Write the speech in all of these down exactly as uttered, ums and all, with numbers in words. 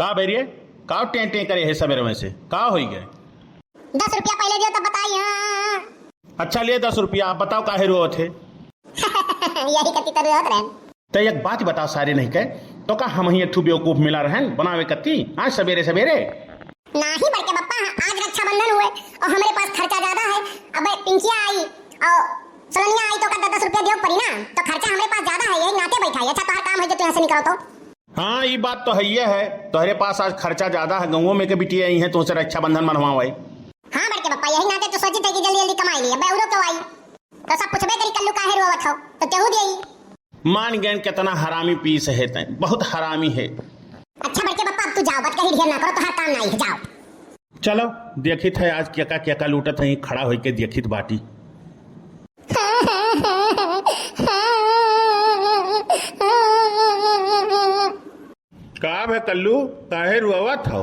का बेरिए, का टें टें करे है सबेरे में से, का होई गए? दस रुपया पहले दियो तब बताई। हाँ। अच्छा, ले दस रुपया, अब बताओ काहे रोवत है? यही कति तो रोवत रहन। तो एक बात बताओ सारे नहीं कहे, तो का हम ही एक ठू बेवकूफ मिला रहन बनावे कति आज सबेरे सबेरे? नाही बड़के पप्पा, आज रक्षाबंधन हुए और हमरे पास खर्चा ज्यादा है। अब पिंकिया आई और सोलनिया आई तो का दस दस रुपया देवे पड़ी ना, तो खर्चा हमरे पास ज्यादा है, यही नाते बैठा है। अच्छा तोहर काम है जो तू यहाँ से निकलो तो। हाँ, ई बात तो हइये है, तोहरे पास आज खर्चा ज्यादा है, गउँवो में के बिटिया आई हैं, तुमसे रक्षाबंधन मनवावे। हाँ बड़के पप्पा, यही नाते तो सोचित है कि जल्दी जल्दी कमाई लिए, अब औरो क्यों आई? तो सब पूछबे करी कल्लू काहे रोवत हो, तो केहू देई। मान गए कितना हरामी पीस है तैं, बहुत हरामी है। अच्छा बड़के पप्पा, अब तू जाओ, बात कही ढेर ना करो, तोहार काम नाही है, जाओ। चलो, देखित है आज केका केका लूटत है, खड़ा होइके देखित बाटी। का भे कल्लू, काहे रोवत हो?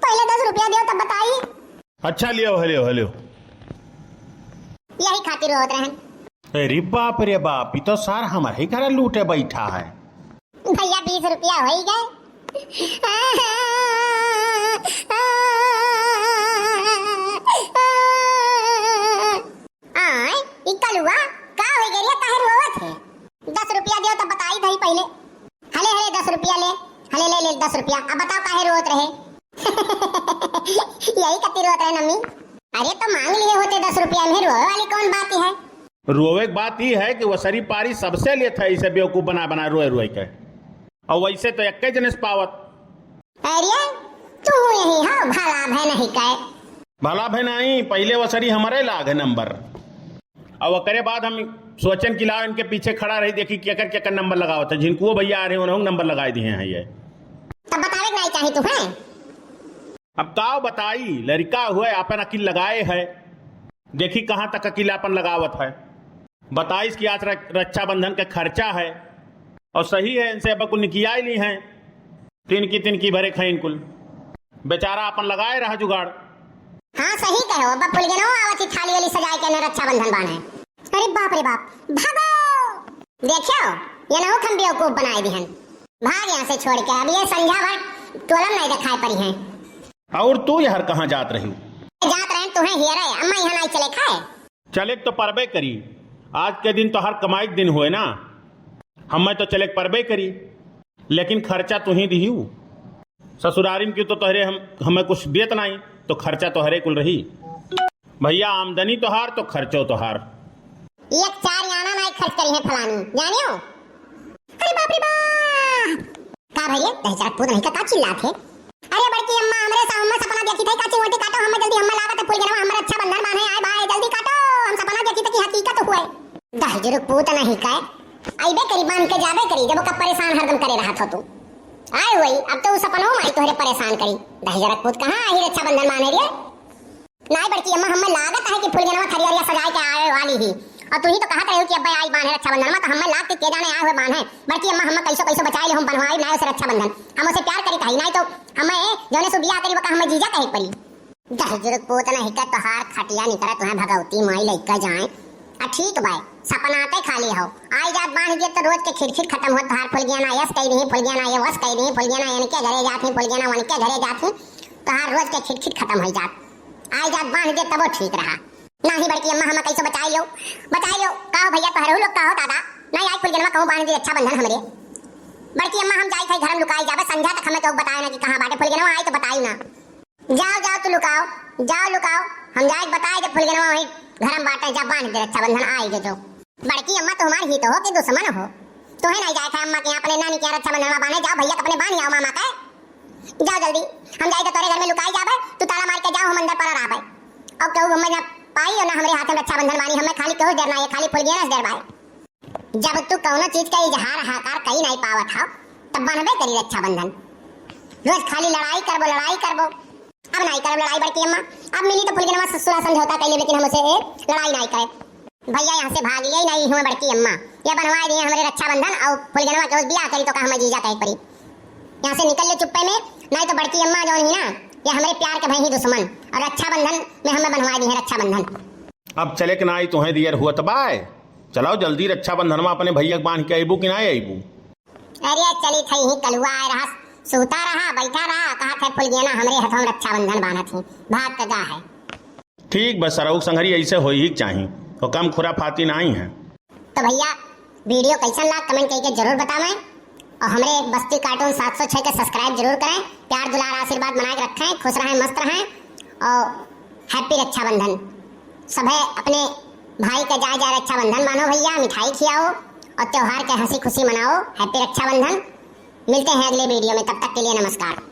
पहले दस रुपया दियो तब बताई। अच्छा, लियो, हलियो, हलियो। यही खातिर रोवत रहन। अरे बाप रे बाप, ई तो सार हमारे ही घर लूटे बैठा है। भैया, बीस रुपया होई गए। आय, ई कलुआ, का होई गए रे, काहे रोवत है? दस रुपया दियो तब बताई भाई पहले। हले, हले, दस रुपया ले, हले, ले, ले, दस रुपया। अब बताओ काहे रोवत रहे? यही कति रोवत रहे नम्मी। अरे तो मांग लिए होते दस रुपया में, रोवे वाली कौन बात है? रोवे के बात ई है कि वसरी पारी सबसे लेत है, इसे बेवकूफ बना बना रोए रोए के। और वैसे तो एक्के जने से पावत। अरे तू यही हो, भला भय नहीं कहे। भला भय नहीं, पहले वसरी हमारे लाग है नंबर। और ओकरे बाद हम सोचन कि लाओ इनके पीछे खड़ा रही, देखी केकर केकर नंबर लगावत है। झिनकुओ भैया आ रहे हैं, उन्होंने नंबर लगाए दिए हैं ये। तब बतावे के नहीं चाही तू है? अब का बताई, लड़का हुए आपन अकिल लगाए है, देखी कहाँ तक अकिल आपन लगावत है। बताइस कि आज र-, रक्षाबंधन के खर्चा है, और सही है इनसे अब कुल निकिया ही ली हैं, तिनकी तिनकी भरे खाइन कुल, बेचारा आपन लगाए रहा जुगाड़। हाँ सही कहो, अब फुलगेनो आवत ही थाली वाली सजाए के न रक्षाबंधन बांधे। अरे बाप रे बाप, भागो! देखियो, ये नहुक हम बेवकूफ बनाए दिहन। भाग यहाँ से छोड़ के, अब ये संझा भर टोलम नहीं दिखाई पड़ी है। और तू यार कहाँ जात रही? जात रहे तुहे हियरे, अम्मा यहाँ नहीं चले खाए। चले तो परबे करी, आज के दिन तो हर कमाई के दिन हुए ना, हमें तो चले के परबे करी, लेकिन खर्चा तू ही दिहू। ससुरारी में क्यों तो तोहरे हम, हमें कुछ देत नहीं, तो खर्चा तोहरे कुल रही। भैया, आमदनी तोहार तो खर्चो तोहार। एक चार आना नाई खर्च करी है फलानी, जानियो? अरे बाप रे बाप! का भैया, दहिजरा पूत नहीं का, का चिल्लात है? अरे बड़की अम्मा, हमरे सा-, हम्मा सपना देखी थी, काची ओटी काटो, हम्मा जल्दी हम्मा लागत है, फुलगेनवा, हम्मा रक्षाबंधन बांधे आए भाई, जल्दी काटो, हम सपना देखी थी कि हकीकत हुए। दहिजरा पूत नहीं का, आइबे करी, बांध के जाबे करी, जब ओका परेशान हरदम करे रहत हो तू। आए हुई, अब तो उ सपनो माई तोहरे परेशान करी। दहिजरा पूत कहाँ आई रक्षाबंधन बांधे रे? नाई बड़की अम्मा, हम्मे लागत है कि फुलगेनवा थरियरिया सजाए के आवे वाली ही। और तू ही तो कहत रहे हो कि अब्बे आई बांधे रक्षाबंधन में, तो हम्मे लाग के के जाने आए हुए बांधे। बड़की अम्मा, हम्मे कैसो कैसो बचाई ले, हम बंधवाई ना उसे रक्षाबंधन। हम उसे प्यार करी कही, नाई तो हम्मे जौने सु बियाह करी, वका हम्मे जीजा कहे के पड़ी। दहिजरा पूत नहीं का तोहार खटिया निकरा, तुम्हें भगवती माई लइका जाए। आ ठीक बाय, सपनाते खाली हो। आई जात बांध दे तो रोज के खिटखिट खत्म होत, तोहार फुलगेना यस कह दी, फुलगेना ये वस कह दी, फुलगेना इनके घरे जात ही, फुलगेना उनके घरे जात ही, तोहार रोज के खिटखिट खत्म हो जात। आई जात बांध दे तबो ठीक रहा। नाही बड़की अम्मा, हमें कैसे बचाई लो, बचाई लो। का हो भैया, तोहरे लोग का हो दादा? नहीं आई फुलगेनवा कहूँ बांध दे रक्षाबंधन हमरे। बड़की अम्मा, हम जाई थे घर में लुकाई जाबे, संझा तक हमें केहू बताए ना कि कहाँ बाटे फुलगेनवा, आई तो बताई ना। जाओ, जाओ, तू लुकाओ, जाओ लुकाओ, हम जाए के बताए दे फुलगेनवा वही घर में बाटे, जा बांध दे रक्षाबंधन, आई दे जो। बड़की अम्मा, तुम्हार ही तो हो कि दुश्मन हो? तुम्हें नहीं जाए था अम्मा के यहाँ, अपने नानी के यहाँ रक्षाबंधन में बांधे, जाओ भैया के अपने बांध आओ मामा के। जाओ जल्दी, हम जाए तो तोरे घर में लुकाई जाबे, तू ताला मार के जाओ, हम अंदर पड़ा रहबे। और केहू हमें ना पाई और ना हमरे हाथ में रक्षाबंधन बानी, हमें खाली केहू डर ना है, खाली फुलगेना से डर बाए। जब तू कौनो चीज का इजहार हाकार कई नहीं पावत हो, तब बनबे करी रक्षाबंधन। रोज खाली लड़ाई करबो, लड़ाई करबो। अब नहीं करब लड़ाई बड़की अम्मा। अब मिली तो फुलगेनवा ससुरा समझौता कर ले, लेकिन हम उसे लड़ाई नहीं करे। भैया यहाँ से भाग लिए नहीं हुए बड़की अम्मा, ये बनवा दिए हमरे रक्षाबंधन और फुलगेनवा के उस बियाह करी तो का हमें जीजा कहे के पड़ी। यहाँ से निकल ले चुप्पे में, नहीं तो बड़की अम्मा जौन ही ना, ये हमरे प्यार के भई ही दुश्मन और रक्षाबंधन में हमें बनवा दी है रक्षाबंधन। अब चले के ना आई तोहें दियर हुआ तबाय। चलाओ जल्दी रक्षाबंधन में अपने भैया के बांध के अइबू कि ना अइबू? अरे चली थई ही कलुआ आए रहस, सूता रहा, बैठा रहा, कहा थे फुलगेना हमरे हथवा में रक्षाबंधन बांधत ही, भाग के जा है। ठीक बा सरऊ संघरी, ऐसे होई ही चाही, वो कम खुराफाती नाई है। तो भैया, video कैसन लाग, comment करके जरूर बतावें, और हमरे बस्ती cartoon सात सौ छह के subscribe जरूर करें। प्यार दुलार आशीर्वाद बनाए के रखें, खुश रहें, मस्त रहें, और happy रक्षाबंधन। सभे अपने भाई के जाए जाए रक्षाबंधन बांधो भैया, मिठाई खियाओ और त्योहार के हंसी खुशी मनाओ। Happy रक्षाबंधन। मिलते हैं अगले video में, तब तक के लिए नमस्कार।